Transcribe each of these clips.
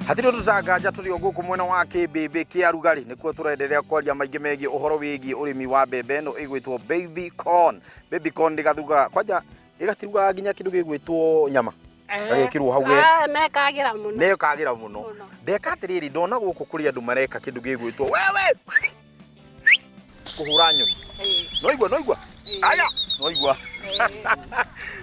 Hatirĩ ũndũ tũtanganja, tũrĩ o gũkũ mwena wa Kĩmbĩmbĩ kĩa Rugarĩ, nĩkuo tũrenderea kwaria maingĩ megiĩ ũhoro wĩgiĩ ũrĩmi wa mbembe ĩno ĩgwĩtwo baby corn. Baby corn ndĩgathugaga kwanja, ĩgatirugaga nginya kĩndũ gĩgwĩtwo nyama gagĩkĩrwo hau Mekagĩra mũno. Nĩkagĩra mũno. Mũno. Ndeka atĩrĩrĩ, ndona gũkũ kũrĩ andũ mareka kĩndũ gĩgwĩtwo wewe kũhũra nyoni. Noigua, noigua, aya, noigua.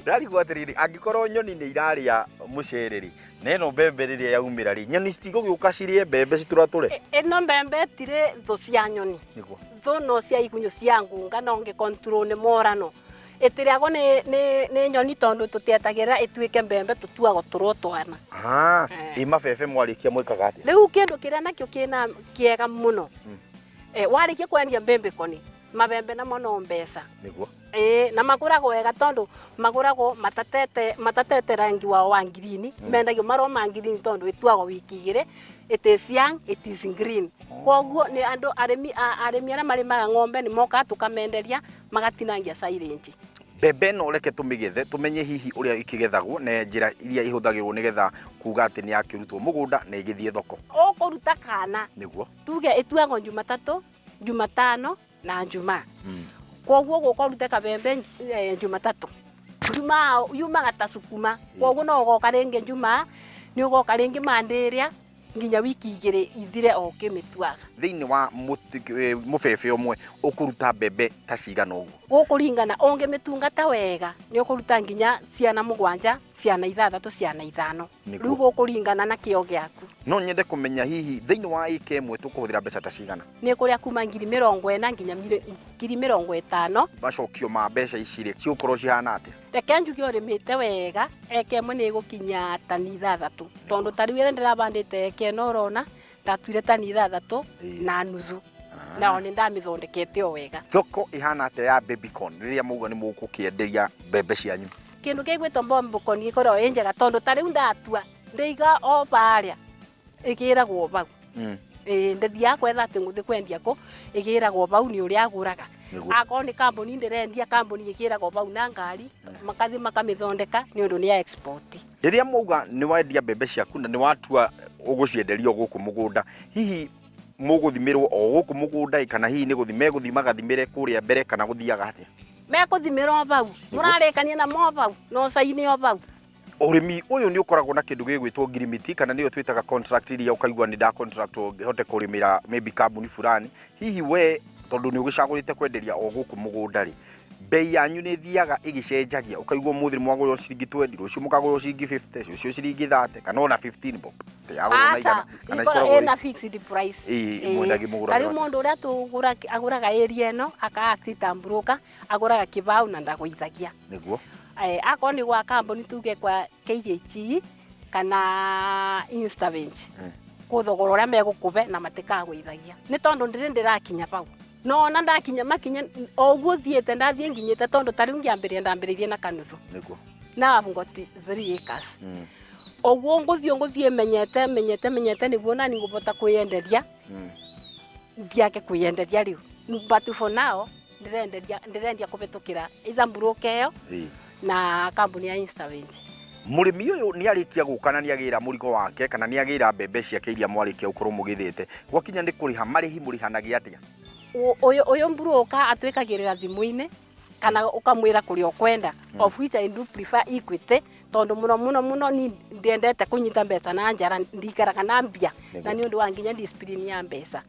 Ndarigwo atĩrĩrĩ, angĩkorwo nyoni nĩ irarĩa mũcere rĩ, na ĩno mbembe rĩrĩa yaumĩra rĩ, nyoni citigũgĩũka cirĩe mbembe citũratũre? Ĩno mbembe ĩtirĩ thũ cia nyoni. Nĩguo. Thũ no cia igunyũ cia ngunga, no ngĩ control nĩ morano. Ĩtĩrĩagwo nĩ nyoni tondũ tũtietagĩrĩra ĩtuĩke mbembe, tũtuago tũrwo twana. Ah, ĩ mabebe mwarĩkia mwĩkaga atĩa? Rĩu kĩndũ kĩrĩa nakĩo kĩna kĩega mũno, warĩkia kwendia mbembe koni, mabembe namo no mbeca. Nĩguo. Ĩĩ, na magũragwo wega tondũ magũragwo matatete rangi wao wa ngirini. Mendagio marwo ma ngirini tondũ ĩtuagwo wiki 2, it is young, it is green. Koguo nĩ andũ arĩmi arĩa marĩmaga ng'ombe nĩ mokaga tũkamenderia, magatinangia silage. Mbembe ĩno reke tũmĩgethe, tũmenye hihi ũrĩa ĩkĩgethagwo na njĩra iria ihũthagĩrwo nĩgetha kuga atĩ nĩ yakĩrutwo mũgũnda na ĩgĩthiĩ thoko. Ũkũruta kana Nĩguo. Tuge ĩtuagwo Jumatatũ, Jumatano na Jumaa. Koguo gũka ũrute kabembe Jumatatũ. Jumaa yumaga ta cukuma. Koguo no ũgoka rĩngĩ Jumaa, nĩ ũgoka rĩngĩ Monday ĩrĩa nginya wiki 2 ithire o ũkĩmĩtuaga. Thĩinĩ wa mũbebe ũmwe ũkũruta mbembe ta cigana ũguo? Gũkũringana, ũngĩmĩtungata wega nĩ ũkũruta nginya ciana 7, ciana 6, ciana 5. Rĩu gũkũringana na kĩo gĩaku. No nyende kũmenya hihi thĩinĩ wa ĩka ĩmwe tũkũhũthĩra mbeca ta cigana? Nĩ kũrĩa kuma 40,000 nginya 50,000. Macokio ma mbeca ici rĩ, cigũkorwo cihana atĩa? Reke njuge ũrĩmĩte wega, eka ĩmwe nĩ ĩgũkinya tani 6. Tondũ ta rĩu ĩrĩa ndĩrabandĩte eka ĩno ũrona, ndatuire tani 6 na nuthu. Nao nĩ ndamĩthondekete o wega. Thoko ĩhana atĩa ya baby corn rĩrĩa mauga nĩ mũgũkĩenderia mbembe cianyu? Kĩndũ kĩgwĩtwo baby corn gĩkoragwo ĩ njega tondũ ta rĩu ndatua ndĩiga o barĩa ĩgĩragwo bau. Ĩĩ, ndĩthiaga kwetha atĩ ngũthiĩ kwendia kũ, ĩgĩragwo bau nĩ ũrĩa agũraga. Akorwo nĩ kambuni ndĩrendia, kambuni ĩgĩragwo bau na ngari, makathiĩ makamĩthondeka nĩ ũndũ nĩ ya export. Rĩrĩa mwauga nĩ wendia mbembe ciaku na nĩ watua ũgũcienderia o gũkũ mũgũnda, hihi mũgũthimĩrwo o gũkũ mũgũnda ĩ, kana hihi nĩ gũthi megũthiĩ magathimĩre kũrĩa mbere, kana gũthiaga atĩa? Mekũthimĩra o bau, mũrarĩkania namo o bau, na ũcaine o bau. Ũrĩmi ũyũ nĩ ũkoragwo na kĩndũ gĩgwĩtwo ngirimiti, kana nĩyo twĩtaga contract, iria ũkaigua nĩ nda contract hote kũrĩmĩra maybe kambuni fulani. Hihi we tondũ nĩ ũgĩcagũrĩte kwenderia o gũkũ mũgũnda rĩ, bei yanyu nĩ ĩthiaga ĩgĩcenjagia, ũkaigua ũmũthĩ nĩ mwagũrĩrwo ciringi 20, rũciũ mũkagũrĩrwo ciringi 50, rũciũ ciringi 30, kana ona 15 bob? Yagũrwo na igana, kana Aca, cikoragwo ĩna fixed price. Ĩĩ, mwendagia mũgũragĩra Ta rĩu atĩa? mũndũ ũrĩa agũraga area ĩno, aka act ta broker, agũraga kĩbaũ na ndagũithagia. Nĩguo. Akorwo nĩ gwa kambuni, tuge kwa KHE kana Instabench, kũ thogora ũrĩa megũkũbe na matikagũithagia, nĩ tondũ ndĩrĩ ndĩrakinya bau. No ona ndakinya makinya o ũguo thiĩte, ndathiĩ nginyĩte, tondũ ta rĩu ngĩambĩrĩria ndambĩrĩirie na kanuthu. Now I've got 3 acres. Ũguo ngũthiĩ menyete menyete menyete nĩguo nani ngũbota kwĩyenderia, ndiake kwĩyenderia rĩu, but for now ndĩrendia kũhĩtũkĩra either broker ĩyo na kambuni ya Instabench. Mũrĩmi ũyũ nĩ arĩkia gũka na nĩ agĩra mũrigo wake kana nĩ agĩra mbembe ciake iria mwarĩkia gũkorwo mũgĩthĩte, gwakinya nĩ kũrĩha, marĩhi mũrĩhanagia atĩa? Ũyũ broker atwĩkagĩrĩra thimũ-inĩ kana ũkamwĩra kũrĩa ũkwenda, of which I do prefer Equity, tondũ mũno mũno mũno ni ndiendete kũnyita mbeca na njara, ndikaraga na mbia na nĩ ũndũ wa nginya discipline ya mbeca.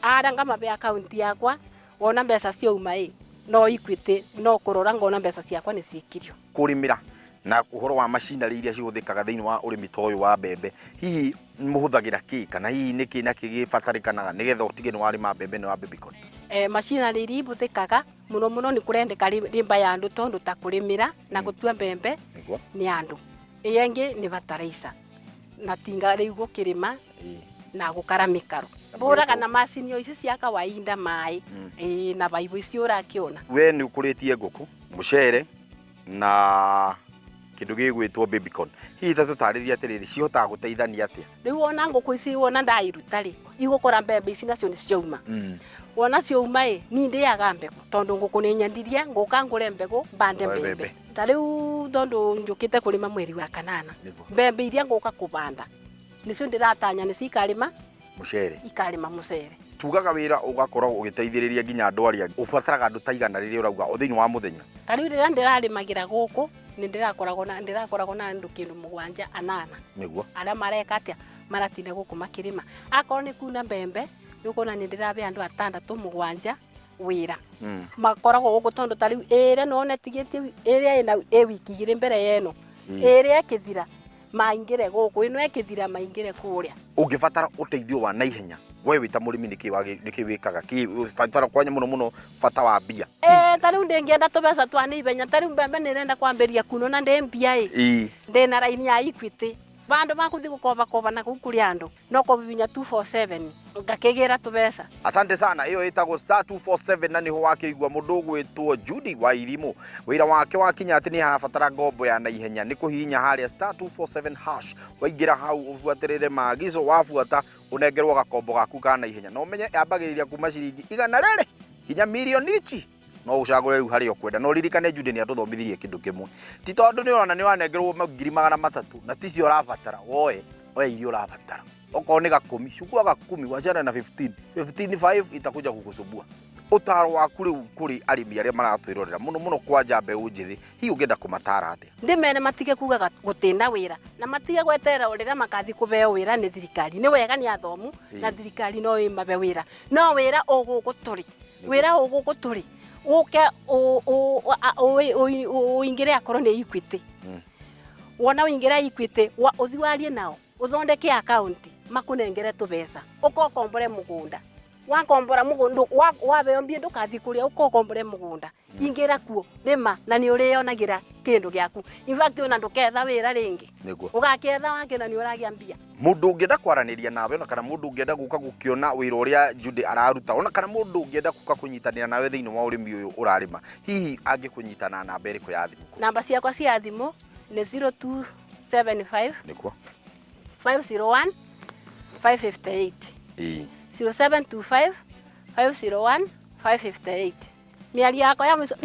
Ara ngamabe account yakwa, wona mbeca ciauma ĩ no Equity, no kũrora ngona mbeca ciakwa nĩ ciĩkirio. Kũrĩmĩra na ũhoro wa macinarĩ iria cihũthĩkaga thĩinĩ wa ũrĩmi ta ũyũ wa mbembe, hihi mũhũthagĩra kĩ, kana hihi nĩ kĩ na kĩ gĩbatarĩkanaga nĩgetha ũtige nĩ warĩma mbembe ĩno ya baby corn? Macinarĩ iria ibũthĩkaga mũno mũno nĩ kũrendeka rĩmba ya andũ, tondũ ta kũrĩmĩra na gũtua mbembe nĩ andũ. Ĩyo ĩngĩ nĩ bataraitha na tinga rĩu gũkĩrĩma na gũkara mĩkaro. Mbũraga na macini o ici cia kawaida maĩ, ĩĩ, na baibũ ici ũrakĩona. We nĩ ũkũrĩtie ngũkũ, mũcere na kĩndũ gĩgwĩtwo baby corn, hihi ta tũtarĩrie atĩrĩrĩ, cihotaga gũteithania atĩa? Rĩu wona ngũkũ ici, wona ndairuta rĩ, igũkora mbembe ici nacio nĩ ciauma. Wona ciauma ĩ, ni ndĩaga mbegũ tondũ ngũkũ nĩ nyendirie, ngũka ngũre mbegũ mbande Mbembe. mbembe. Ta rĩu tondũ njũkĩte kũrĩma mweri wa kanana, mbembe iria ngũka kũbanda Nicio ndiratanya nicio ikarima Mucere. Ikarima mucere. Tugaga wĩra ũgakorwo ũgĩteithĩrĩria nginya andũ arĩa ũbataraga andũ ta igana rĩrĩa ũrauga o thĩinĩ wa mũthenya. Ta rĩu rĩrĩa ndĩrarĩmagĩra gũkũ nĩ ndĩrakoragwo na andũ kĩndũ mũgwanja anana arĩa mareka atĩa, maratinda gũkũ makĩrĩma. Akorwo nĩ kuna mbembe, nĩ ũkuona nĩ ndĩrabe andũ atandatũ mũgwanja wĩra makoragwo gũkũ, tondũ ta rĩu ĩrĩa nĩwona ĩtigĩtie ĩrĩa ĩna ĩ wiki 2 mbere ya ĩno ĩrĩa ĩkĩthira maingĩre gũkũ, ĩno ĩkĩthira maingĩre kũrĩa. Ũngĩbatara ũteithio wa naihenya we wĩ ta mũrĩmi, nĩkĩ nĩkĩ wĩkaga kĩ batara kwanya mũno mũno bata wa mbia? Ta rĩu ndĩngĩenda tũbeca twa nĩ ihenya, ta rĩu mbembe nĩrenda kwambĩrĩria kuno na ndĩ mbia ĩ ndĩna raini ya Equity, vandu vakuthi gukobakoba na kuu kuri andu no kubibinya 247 ngakigira tubeca. Asante sana. Iyo ĩtagwo star 247 na niho wakĩigua mũndũ ũgwĩtwo Judy wa Irimũ, wĩra wake wakinya atĩ nĩ harabatara ngombo ya naihenya nĩ kũhihinya harĩa star 247 hash. Waingĩra hau ũbuatĩrĩre maagizo, wabuata ũnengerwo gakombo gaku ka naihenya, na ũmenye yambagĩrĩria kuma ciringi 100 nginya mirioni ici, no ũcagũre rĩu harĩa ũkwenda. No ririkane Judy nĩ atũthomithirie kĩndũ kĩmwe, ti tondũ nĩ ũrona nĩ wanengerwo 300,000 na ticio ũrabatara, woe oya iria ũrabatara. Okorwo nĩ gakũmi, chukua gakumi, wachana na 15 15 5 itakuja kukusumbua. Ũtaro waku rĩu kũrĩ arĩmi arĩa maratwĩrorera, mũno mũno kwanja mbeũ njĩthĩ, hihi ũngĩenda kũmatara atĩa? Ndimere matige kugaga gutina wira na matige gweterera rĩrĩa makathi kũbeo wĩra nĩ thirikari. Nĩ wega nĩ athomu na thirikari no ĩmabe wĩra, no wĩra ũgũkũ tũrĩ, wĩra ũgũkũ tũrĩ ũke ũingĩre akorwo nĩ Equity. Wona ũingĩra Equity, ũthi warie nao ũthondeke akaunti makũnengere tũbeca, ũkokombore mũgũnda. Wakombora mũgũnda, wabeo mbia, ndũkathi kũrĩa, ũkokombore mũgũnda, ingĩra kuo, rĩma na nĩ ũrĩonagĩra kĩndũ gĩaku. In fact, ona ndũketha wĩra rĩngĩ. Ũgakĩetha wakĩona nĩ ũragĩa mbia. Mũndũ ũngĩenda kwaranĩria nawe, ona kana mũndũ ũngĩenda gũka gũkĩona wĩra ũrĩa Judy araruta, ona kana mũndũ ũngĩenda gũka kũnyitanĩra nawe thĩinĩ wa ũrĩmi ũyũ ũrarĩma, hihi angĩkũnyita na namba ĩrĩkũ ya thimũ? Namba ciakwa cia thimũ nĩ 0275 501 558. 0725 501 558. Mĩario yakwa ya mũico,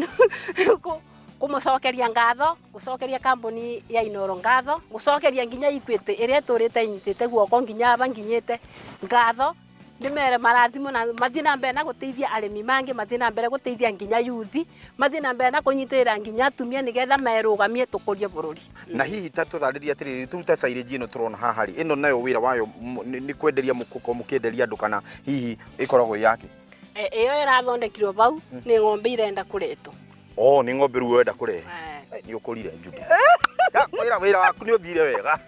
kũmũcokeria ngatho, gũcokeria kambuni ya Inoro ngatho, gũcokeria nginya Equity ĩrĩa ĩtũrĩte ĩnyitĩte guoko nginya aba nginyĩte ngatho. Ndĩmere marathimo na mathiĩ na mbere na gũteithia arĩmi mangĩ, mathiĩ na mbere gũteithia nginya yuthi, mathiĩ na mbere na kũnyitĩrĩra nginya atumia nĩgetha merũgamie tũkũrie bũrũri. Na hihi ta tũtarĩrie atĩrĩrĩ, tuta silage ĩno tũrona haha rĩ, ĩno nayo wĩra wayo nĩ kwenderia, mũkũkorwo mũkĩenderia andũ, kana hihi ĩkoragwo ĩ yake? Ĩyo ĩrathondekirwo bau nĩ ng'ombe irenda kũretwo. Oh, nĩ ng'ombe rĩu wenda kũrehe. Nĩ ũkũrire Judy. Wĩra wĩra waku nĩ ũthire wega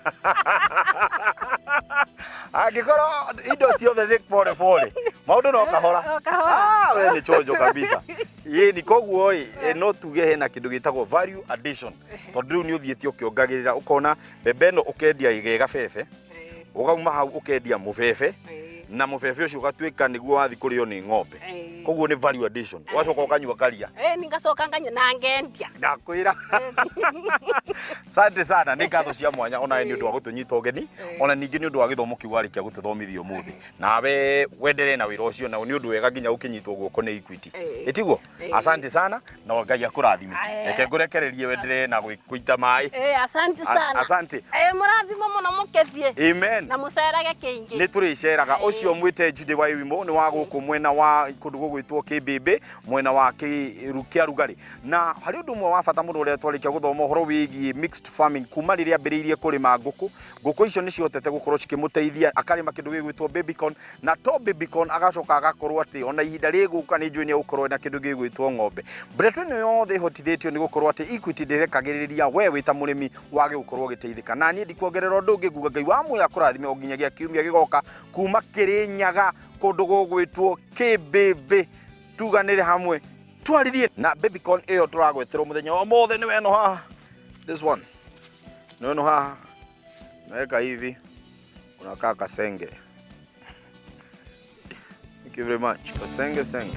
angĩkorwo indo ciothe nĩ pole pole, maũndũ no kahora. O kahora. Ah, we nĩ chonjo kabisa. Ĩni koguo rĩ, no tuge hena kĩndũ gĩtagwo value addition, tondũ rĩu nĩ ũthiĩte ũkĩongagĩrĩra, ũkona mbembe ĩno ũkendia ĩgĩ gabebe, ũgauma hau ũkendia mũbebe, na mũbebe ũcio ũgatuĩka nĩguo wathi kũrĩo nĩ ng'ombe. Koguo nĩ value addition, ũgacoka ũkanyua karia. Ningacoka nganyua na ngendia. Ndakwĩra asante sana, nĩ ngatho cia mwanya onawe nĩ ũndũ wa gũtũnyita ũgeni, ona ningĩ nĩ ũndũ wa gĩthomo kĩu warĩkia gũtũthomithia ũmũthĩ. Nawe wenderee na wĩra ũcio, na nĩ ũndũ wega nginya ũkĩnyitwo guoko nĩ Equity. Ĩtiguo? Asante sana na Ngai akũrathime. Reke ngũrekererie wenderee na gũita maĩ. Asante sana. Asante. Mũrathimo mũno mũkĩthiĩ Amen. Na mũcerage kĩingĩ. Nĩ tũrĩceraga. Ũcio mwĩte Judy wa Irimũ, nĩ wa gũkũ mwena wa kũndũ gũgwĩtwo Kĩmbĩmbĩ, mwena wa Kĩa Rugarĩ. Na harĩ ũndũ ũmwe wa bata mũno ũrĩa twarĩkia gũthoma ũhoro wĩgiĩ mixed farming. Kuma rĩrĩa ambĩrĩirie kũrĩma ngũkũ, ngũkũ icio nĩ cihotete gũkorwo cikĩmũteithia, akarĩma kĩndũ gĩgwĩtwo baby corn, na to baby corn, agacoka agakorwo atĩ ona ihinda rĩgũka nĩ njũĩ nĩ egũkorwo na kĩndũ gĩgwĩtwo ng'ombe. Mbretũ ĩno yothe ĩhotithĩtio nĩ gũkorwo atĩ Equity ndĩrekagĩrĩria we wĩ ta mũrĩmi wage gũkorwo ũgĩteithĩka. Na niĩ ndikuongerera ũndũ ũngĩ, nguga Ngai wa muoyo akũrathime o nginyagia kiumia gĩgoka kuma Kĩrĩnyaga, kũndũ gũgwĩtwo Kĩmbĩmbĩ. Tuganĩre hamwe twaririe na baby corn ĩyo tũragweterwo mũthenya wa ũmũthĩ. Nĩ weno haha, this one nĩ weno haha, naweka hivi unakaa kasenge. Thank you very much. Kasenge senge.